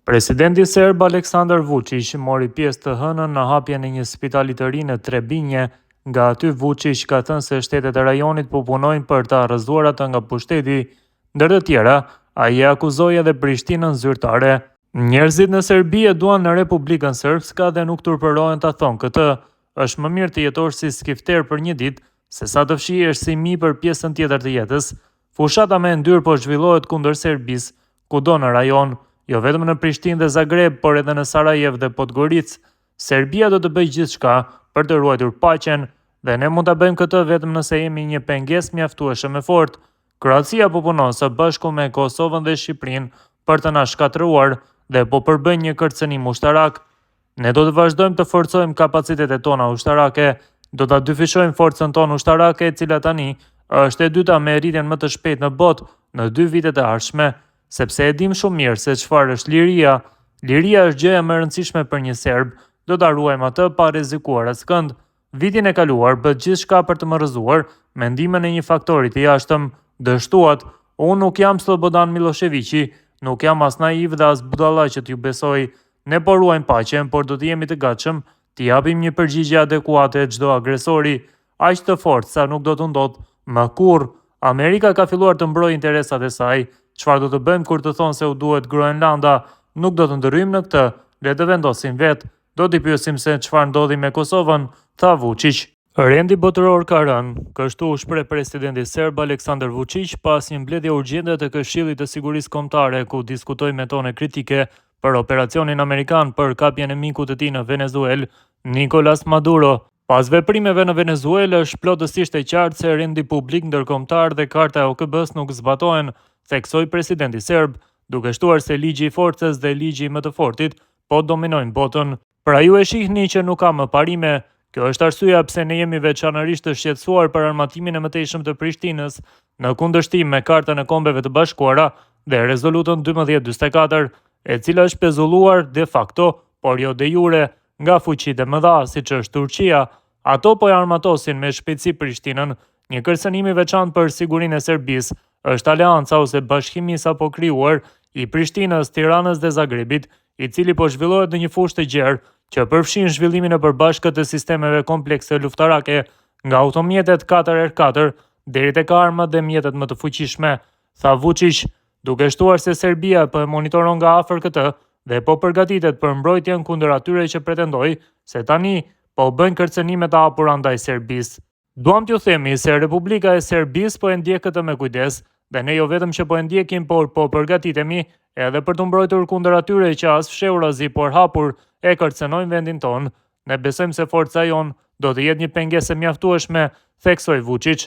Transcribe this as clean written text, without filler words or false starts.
Presidenti serb Aleksandar Vuçiq mori pjesë të hënën në hapjen e një spitali të ri në Trebinje. Nga aty Vuçiq ka thënë se shtetet e rajonit po punojnë për ta rrëzuar atë nga pushteti. Ndër të tjera, ai e akuzoi edhe Prishtinën zyrtare. Njerëzit në Serbi e duan Republikën Srpska dhe nuk turpërohen ta thonë këtë. Është më mirë të jetosh si skifter për një ditë, sesa të fshihesh si mi për pjesën tjetër të jetës. Fushata më e ndyrë po zhvillohet kundër Serbisë, kudo në rajon, jo vetëm në Prishtinë dhe Zagreb, por edhe në Sarajevë dhe Podgoricë. Serbia do të bëjë gjithçka për të ruajtur paqen dhe ne mund ta bëjmë këtë vetëm nëse jemi një pengesë mjaftueshëm e fortë. Kroacia po punon së bashku me Kosovën dhe Shqipërinë për të na shkatërruar dhe po përbëjnë një kërcënim ushtarak. Ne do të vazhdojmë të forcojmë kapacitetet tona ushtarake, do ta dyfishojmë forcën tonë ushtarake e cila tani është e dyta me rritjen më të shpejtë në botë në dy vitet e ardhshme, sepse e dimë shumë mirë se çfarë është liria. Liria është gjëja më e rëndësishme për një serb, do ta ruajmë atë pa rrezikuar askënd. Vitin e kaluar bëtë gjithçka për të më rrëzuar me ndihmën e një faktori të jashtëm. Dështuat. Unë nuk jam Sllobodan Millosheviqi, nuk jam as naiv dhe as budalla që t'ju besoj. Ne po ruajmë paqen, por do të jemi të gatshëm t'i japim një përgjigje adekuate çdo agresori, aq të fortë sa nuk do të ndodhë më kurrë. Amerika ka filluar të mbrojë interesat e saj. Çfarë do të bëjmë kur të thonë se u duhet Groenlanda? Nuk do të ndërhyjmë në këtë, le të vendosin vetë. Do t'i pyesim se çfarë ndodhi me Kosovën, tha Vuçiq. Rendi botëror ka rënë, kështu u shpreh presidenti serb Aleksandar Vuçiq pas një mbledhje urgjente të Këshillit të Sigurisë Kombëtare ku diskutoi me tone kritike për operacionin amerikan për kapjen e mikut të tij në Venezuelë, Nicolas Maduro. Pas veprimeve në Venezuelë është plotësisht e qartë se rendi publik ndërkombëtar dhe karta e OKB-së nuk zbatohen, theksoi presidenti serb, duke shtuar se ligji i forcës dhe ligji i më të fortit po dominojnë botën. Pra ju e shihni që nuk ka më parime. Kjo është arsyeja pse ne jemi veçanërisht të shqetësuar për armatimin e mëtejshëm të Prishtinës, në kundërshtim me Kartën e Kombeve të Bashkuara dhe Rezolutën 1244, e cila është pezulluar de facto, por jo de jure, nga fuqitë e mëdha, siç është Turqia. Ato po e armatosin me shpejtësi Prishtinën. Një kërcënim i veçantë për sigurinë e Serbisë është aleanca ose bashkimi i sapo krijuar i Prishtinës, Tiranës dhe Zagrebit, i cili po zhvillohet në një fushë të gjerë që përfshin zhvillimin e përbashkët të sistemeve komplekse luftarake, nga automjetet 4x4 deri tek armët dhe mjetet më të fuqishme, tha Vuçiq, duke shtuar se Serbia po e monitoron nga afër këtë dhe po përgatitet për mbrojtjen kundër atyre që pretendoi se tani po bëjnë kërcënime të hapura ndaj Serbisë. Duam t'ju themi se Republika e Serbisë po e ndjek këtë me kujdes dhe ne jo vetëm që po e ndjekim, por po përgatitemi edhe për t'u mbrojtur kundër atyre që as fshehurazi por hapur e kërcënojnë vendin tonë. Ne besojmë se forca jonë do të jetë një pengesë e mjaftueshme, theksoi Vuçiq.